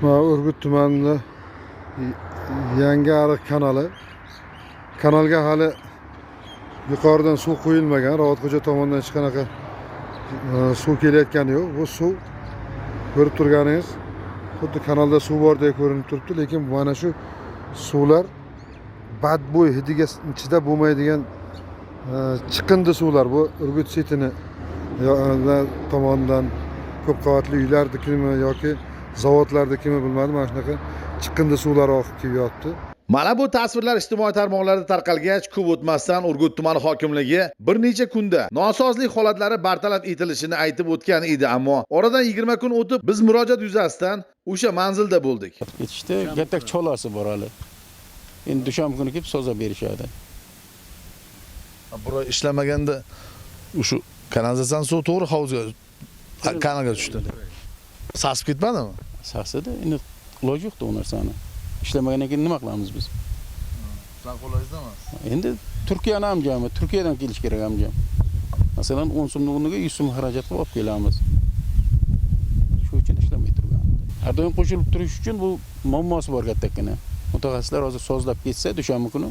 Mana Urgut tumanida Yangi ariq kanali. Kanalga hali yuqoridan suv quyilmagan, Ravatxo'ja tomondan hech qanaqa suv kelayotgani yo'q. Bu suv ko'rib turganingiz xuddi kanalda suv bordek ko'rinib turibdi, lekin mana shu suvlar badbo'y hidiga chidab bo'lmaydigan chiqindi suvlar. Bu Urgut setini tomonidan ko'p qavatli uylardikimi yoki zavodlardikimi bilmadim, mana shunaqa chiqindi suvlar oqib kelib yotdi. Mana bu tasvirlar ijtimoiy tarmoqlarda tarqalgach, ko'p o'tmasdan Urgut tumani hokimligi bir necha kunda nosozlik holatlari bartaraf etilishini aytib o'tgan edi, ammo oradan 20 kun o'tib biz murojaat yuzasidan o'sha manzilda bo'ldik. Ketishdi, katta cholasi bor hali. Endi dushanba kuni kelib so'zlab berishadi. Bir oy ishlamaganda o'sha kanalizatsiyaning suvi to'g'ri hovuzga, kanalga tushdi. Sasib ketmadimi? Sasidi, endi iloji yo'qda u narsani. Ishlamagandan keyin nima qilamiz biz? Sizlar qo'lingizda emas. Endi Turkiyani amjami, Turkiyadan kelish kerak amjam. Masalan, 10 so'mni o'rniga 100 so'm xarajat qilib olib kelamiz. Shu uchun ishlamay turgan. Har doim qo'shilib turish uchun bu muammosi bor kattagina. Mutaxassislar hozir sozlab ketsa, dushanba kuni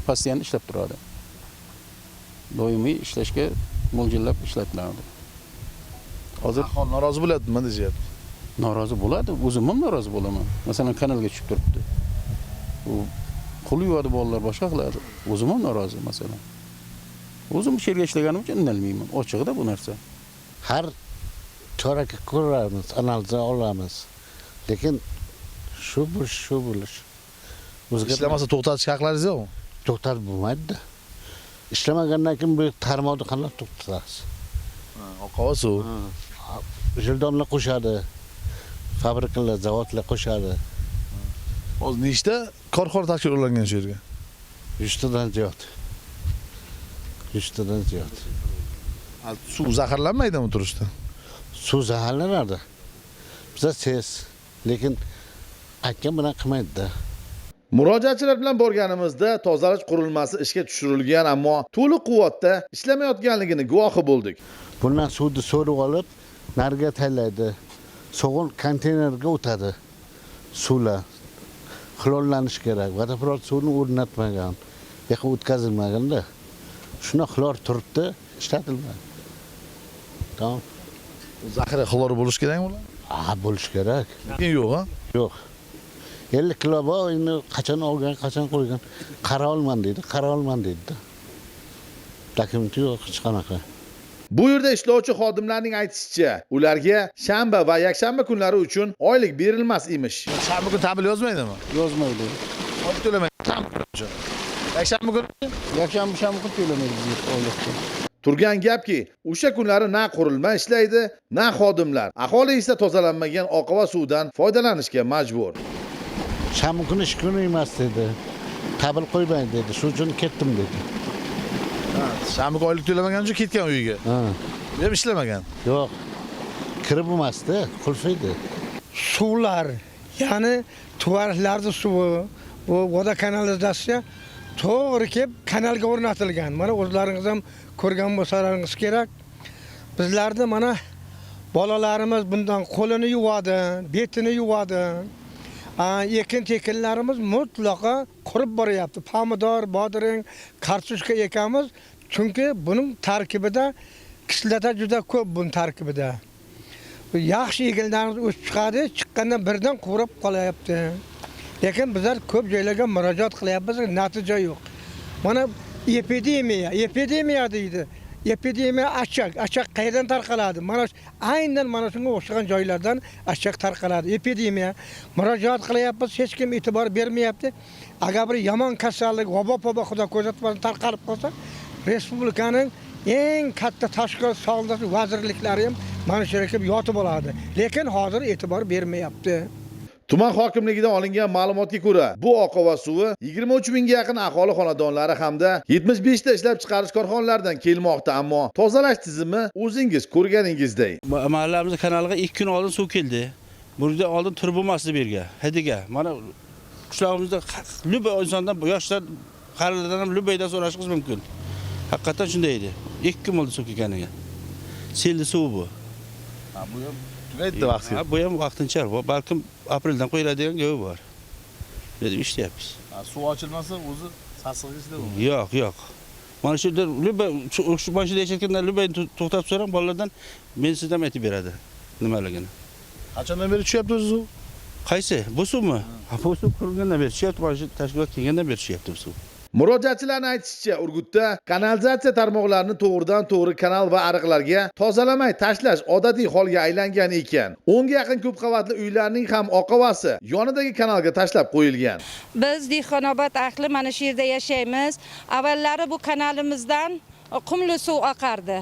постоянно ishlab turadi. Doimiy ishlashga mo'ljallab ishlatiladi. Hozir Aholi norozi bo'lyapti, nima deyishyapti? Norozi bo'ladi, o'zim ham norozi bo'laman. Masalan, kanalga tushib turibdi. U qo'l yuvadi bolalar, boshqa qiladi. O'zim ham norozi masalan. O'zim shu yerga ishlaganim uchun indalmayman. Ochig'ida bu narsa. Har chorakka ko'ramiz, analiz olamiz. Lekin shu bo'lish, shu bo'lish. O'zga Ishlamasa to'xtatishga haqlaringiz yo'qmi? To'xtatib bo'lmaydi. Ishlamagandan keyin bu tarmoqni qanday to'xtatasiz? Oqova suv. Jildonlar qo'shadi. Fabrikalar, zavodlar qo'shadi. Hozir nechta korxona tashkil qilingan shu yerga? 100 tadan ziyod. 100 tadan ziyod. Suv zaharlanmaydimi turishda? Suv zaharlanadi. Biza ses, lekin aytgan bilan qilmaydi-da. Murojaatchilar bilan borganimizda tozalash qurilmasi ishga tushirilgan, ammo to'liq quvvatda ishlamayotganligini guvohi bo'ldik. Bundan suvni so'rib olib, nariga taylaydi. So'g'in konteynerga o'tadi. Suvlar xlorlanish kerak. Водопровод suvini o'rnatmagan, bu yoqqa o'tkazilmaganda. Shunda xlor turibdi, ishlatilmadi. Tamom. Zaxira xlor bo'lishi kerakmi ular? Ha, bo'lishi kerak. Lekin yo'q, ha? Yo'q. 50 kilo bor, endi qachon olgan, qachon qo'ygan. Qara olman deydi, qara olman deydi. Dokumenti yo'q hech qanaqa. Bu yerda ishlovchi xodimlarning aytishicha, ularga shanba va yakshanba kunlari uchun oylik berilmas emish. Shanba kuni tabil yozmaydimi? Yozmaydi. Oylik to'lamaydi shanba kuni uchun. Yakshanba kuni Yakshanba, shanba kuni to'lamaydi bizga oylikni. Turgan gapki, o'sha kunlari na qurilma ishlaydi, na xodimlar. Aholi esa tozalanmagan oqova suvdan foydalanishga majbur. Shanba kuni ish kuni emas dedi. Tabil qo'ymaydi dedi. Shu uchun ketdim dedi. Shanba kuni oylik to'lamagan uchun ketgan uyiga. Ha. U ham ishlamagan. Yo'q. Kirib bo'lmasdi, qulf edi. Suvlar, ya'ni tuvarliklarni suvi, bu voda kanalizatsiya to'g'ri kelib kanalga o'rnatilgan. Mana o'zlaringiz ham ko'rgan bo'lsalaringiz kerak. Bizlarni mana bolalarimiz bundan qo'lini yuvadi, betini yuvadi. Ekin tekinlarimiz mutlaqo qurib boryapti. Pomidor, bodring, kartoshka ekamiz. Chunki buning tarkibida kislota juda ko'p buning tarkibida. Yaxshi ekinlarimiz o'sib chiqadi, chiqqandan birdan qurib qolyapti. Lekin bizlar ko'p joylarga murojaat qilyapmiz, natija yo'q. Mana epidemiya, epidemiya deydi. Epidemiya achak, achak qayerdan tarqaladi? Mana aynan mana shunga o'xshagan joylardan achak tarqaladi. Epidemiya murojaat qilyapmiz, hech kim e'tibor bermayapti. Agar bir yomon kasallik, vabo pobo Xudo ko'rsatmasin tarqalib qolsa, respublikaning eng katta tashqi sog'liq vazirliklari ham mana shu yerga kelib yotib oladi. Lekin hozir e'tibor bermayapti. Tuman hokimligidan olingan ma'lumotga ko'ra, bu oqova suvi 23 mingga yaqin aholi xonadonlari hamda 75 ta ishlab chiqarish korxonalaridan kelmoqda, ammo tozalash tizimi o'zingiz ko'rganingizday. Mahallamizning kanaliga 2 kun oldin suv keldi. Burada oldin turib bo'lmasdi bu yerga, hidiga. Mana qishlog'imizda любой insondan, yoshlar, qarilardan ham любой dan so'rashingiz mumkin. Haqiqatan shunday edi. 2 kun bo'ldi suv kelganiga. Selli suvi bu. Ha, bu ham tugaydi vaqti. Ha, bu ham vaqtincha, balkim apreldan qo'yiladigan gapi bor. Dedim ishlayapmiz. Suv ochilmasa o'zi sasig'i bu. Yo'q, yo'q. Mana shu yerda любой shu mana shu yerda yashayotganlar любой to'xtab so'rang bolalardan, men sizdan aytib beradi nimaligini. Qachondan beri tushyapti o'zi suv? Qaysi? Bu suvmi? Ha, bu suv qurilgandan beri tushyapti, mana shu tashkilot kelgandan beri tushyapti bu suv. Murojaatchilarning aytishicha, Urgutda kanalizatsiya tarmoqlarini to'g'ridan-to'g'ri kanal va ariqlarga tozalamay tashlash odatiy holga aylangan ekan. 10 ga yaqin ko'p qavatli uylarning ham oqovasi yonidagi kanalga tashlab qo'yilgan. Biz Dehqonobod ahli mana shu yerda yashaymiz. Avvallari bu kanalimizdan qumli suv oqardi.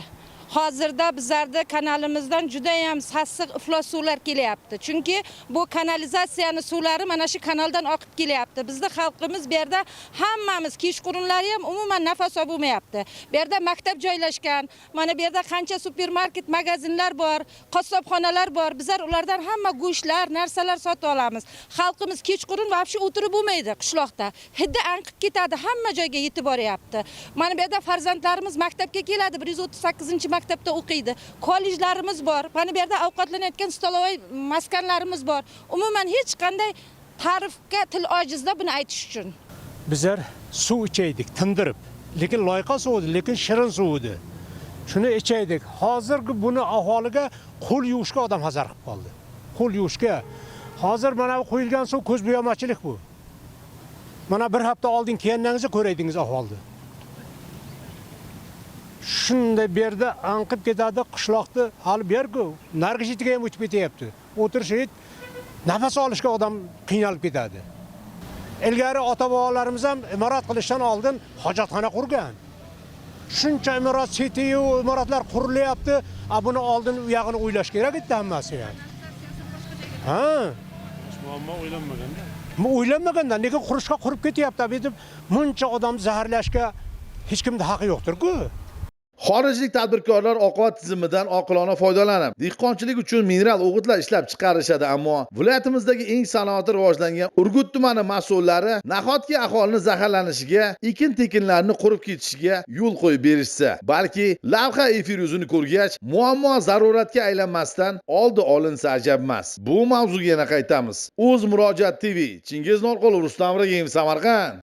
Hozirda bizlarda kanalimizdan juda ham sassiq iflos suvlar kelyapti. Chunki bu kanalizatsiyani suvlari mana shu kanaldan oqib kelyapti. Bizni xalqimiz bu yerda hammamiz kechqurunlari ham umuman nafas olmayapti. Bu yerda maktab joylashgan, mana bu yerda qancha supermarket, magazinlar bor, qassobxonalar bor. Bizlar ulardan hamma go'shtlar, narsalar sotib olamiz. Xalqimiz kechqurun вообще o'tirib bo'lmaydi qishloqda. Hidi anqib ketadi, hamma joyga yetib boryapti. Mana bu yerda farzandlarimiz maktabga keladi, 138-maktabda o'qiydi. Kollejlarimiz bor. Mana bu yerda ovqatlanayotgan столовой maskanlarimiz bor. Umuman hech qanday ta'rifga til ojizda buni aytish uchun. Bizlar suv ichaydik tindirib, lekin loyqa suv edi, lekin shirin suv edi. Shuni ichaydik. Hozirgi buni aholiga qo'l yuvishga odam hazar qilib qoldi. Qo'l yuvishga. Hozir mana bu quyilgan suv ko'z bo'yamachilik bu. Mana bir hafta oldin kelganingizda ko'raydingiz ahvolni. Shunday bu yerda anqib ketadi, qishloqni hali bu yerku narigi chetiga ham o'tib ketyapti. O'tirish nafas olishga odam qiynalib ketadi. Ilgari ota-bobolarimiz ham imorat qilishdan oldin hojatxona qurgan. Shuncha imorat setiyu imoratlar qurilyapti, a buni oldin u yog'ini o'ylash kerak edi hammasi ham. Ha. Muammo o'ylanmaganda. Bu o'ylanmaganda nega qurishga qurib ketyapti? Bu deb muncha odam zaharlashga hech kimda haqqi yo'qdir-ku. Xorijlik tadbirkorlar oqova tizimidan oqilona foydalanib, dehqonchilik uchun mineral o'g'itlar ishlab chiqarishadi, ammo viloyatimizdagi eng sanoati rivojlangan Urgut tumani mas'ullari nahotki aholini zaharlanishiga, ekin-tekinlarni qurib ketishiga yo'l qo'yib berishsa, balki lavha efir yuzini ko'rgach, muammo zaruratga aylanmasdan oldi olinsa ajabmas. Bu mavzuga yana qaytamiz. O'z Murojaat TV, Chingiz Norqulov, Rustam Ragimov, Samarqand.